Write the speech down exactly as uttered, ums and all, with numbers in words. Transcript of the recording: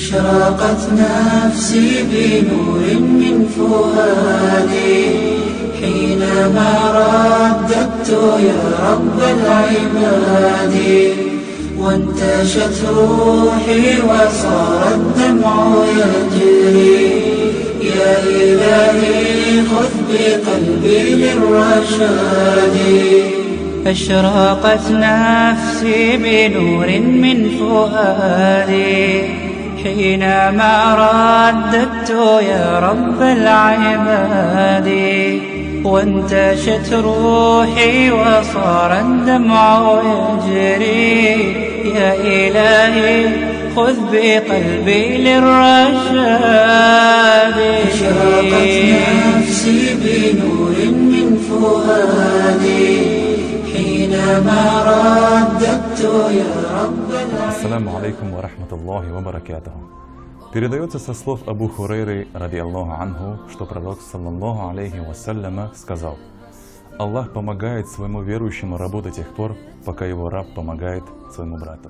أشرقت نفسي بنور من فؤادي حينما رددت يا رب العباد، وانتشت روحي وصار الدمع يجري. يا إلهي خذ بقلبي للرشاد. أشرقت نفسي بنور من فؤادي حينما رددت يا رب العباد، وانتشت روحي وصار الدمع يجري. يا إلهي خذ بقلبي للرشاد. أشرقت نفسي بنور من فؤادي حينما رددت يا رب العباد. السلام عليكم ورحمة الله وبركاته. Передается со слов Абу Хурейры, радияллаху анху, что пророк, саллаллаху алейхи вассаляма, сказал: «Аллах помогает своему верующему рабу до тех пор, пока его раб помогает своему брату».